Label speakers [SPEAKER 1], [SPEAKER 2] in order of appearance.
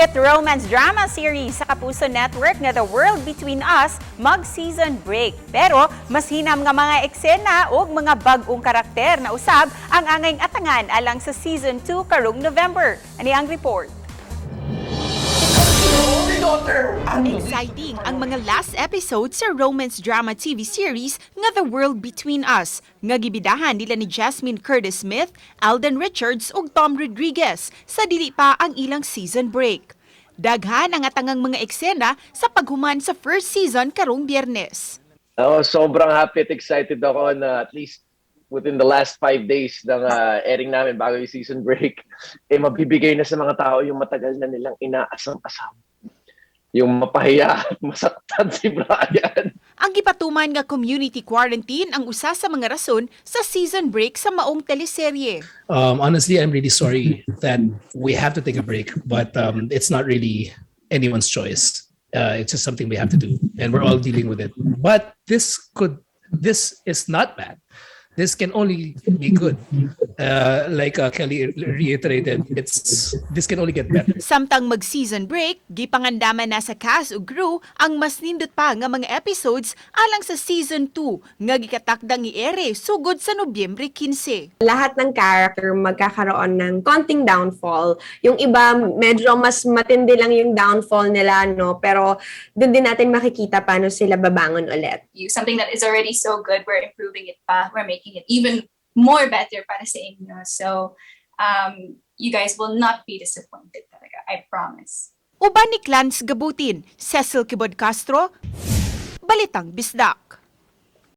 [SPEAKER 1] Hit romance drama series sa Kapuso Network nga The World Between Us mag-season break. Pero mas hinam nga mga eksena ug mga bag-ong karakter na usab ang angayng atangan alang sa season 2 karong November. Ani ang report.
[SPEAKER 2] Exciting ang mga last episode sa romance drama TV series nga The World Between Us, nga gibidahan nila ni Jasmine Curtis Smith, Alden Richards ug Tom Rodriguez sa dili pa ang ilang season break. Daghan ang atangang mga eksena sa paghuman sa first season karong Biyernes.
[SPEAKER 3] Oh, sobrang happy at excited ako na at least within the last 5 days ng airing namin bago yung season break, eh mabibigay na sa mga tao yung matagal na nilang inaasam-asam. Yung mapahiya at masaktan si Brian.
[SPEAKER 2] Ang gipatuman nga community quarantine ang usa sa mga rason sa season break sa maong teleserye.
[SPEAKER 4] Honestly, I'm really sorry that we have to take a break, but it's not really anyone's choice. It's just something we have to do, and we're all dealing with it. But this is not bad. This can only be good. Like Kelly reiterated, it's this can only get better.
[SPEAKER 2] Samtang mag-season break, gipangandaman na sa cast ug crew ang mas nindot pa nga mga episodes alang sa season 2 nga gikatakdang i-ere sugod sa Nobyembre 15.
[SPEAKER 5] Lahat ng character magkakaroon ng konting downfall. Yung iba, medyo mas matindi lang yung downfall nila, no? Pero doon din natin makikita paano sila babangon ulit.
[SPEAKER 6] You something that is already so good, we're improving it pa. We're making it even more better para sa inyo. So, you guys will not be disappointed talaga. I promise.
[SPEAKER 2] Uban ni Clans Gabutin, Cecil Kibod Castro, Balitang Bisdak.